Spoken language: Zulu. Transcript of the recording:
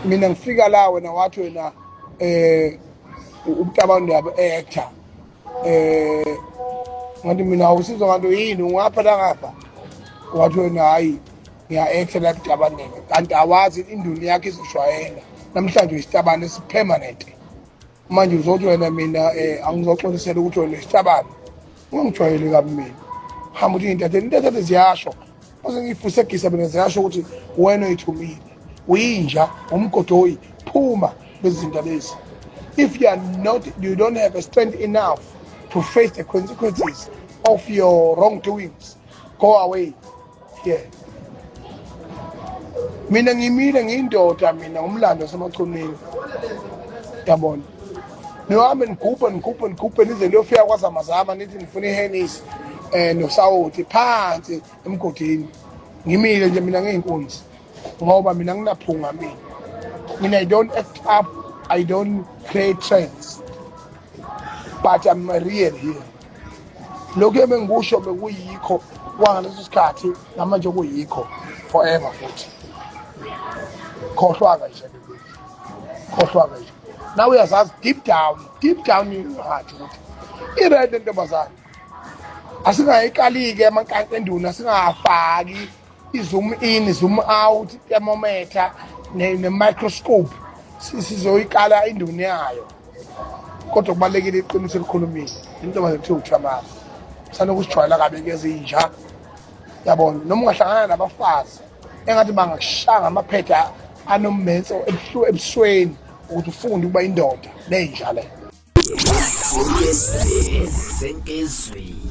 Mina ngifika la, wena wathi wena ubutabane yabo actor, ngathi mina awusizwa nganto yini, ungapha la ngapha. Wathi wena, hayi, ngiya-actor la ebutabaneni, kanti awazi induni yakho izoshwayela namhlanje uyisitabane esi-permanent. Manje uzothi wena mina angizoxolisela ukuthi wena isitabane, ungangijwayeli kabi mina. Hamba uthi intatheli, intatheli ziyasho, base ngiyifusegisa mina, ziyasho ukuthi wena uyithumile, uyinja, umgodoyi, phuma lezi zinto lezi. If you are not, you don't have a strength enough to face the consequences of your wrongdoings, go away here. Mina ngimile, ngiyindoda mina, ngumlando wasemachunwini, yabona. Nihambe nigubhe, nigubhe, nigubhe nize niyofika kwazamazama, nithi nifuna ihenisi nosawoti phansi emgodini. Ngimile nje mina ngiyinkunzi, ngoba mina nginaphunga mina. Mina I don't act up, I don't create trends, but I'm real here. Lokhu ebengikusho bekuyikho kwangaleso sikhathi, namanje kuyikho forever futhi. Khohlwa nje, khohlwa nje. Nawe uyazazi deep down, deep down in your heart ukuthi i-right lentombazane. Asingayikali-ke amankanka enduna, singafaki i-zoom in, zoom out, thermometer ne-microscope, sizoyikala induna yayo. Kodwa kubalulekile iqiniso elikhulumile. Intombazane kuthiwa uThamara sanokusijwayela kabi kezinja, yabona. Noma ungahlangana nabafazi engathi bangakushaya ngamaphetha anommenso ebusweni ukuthi ufunde ukuba indoda, nenja le. Senkezweni.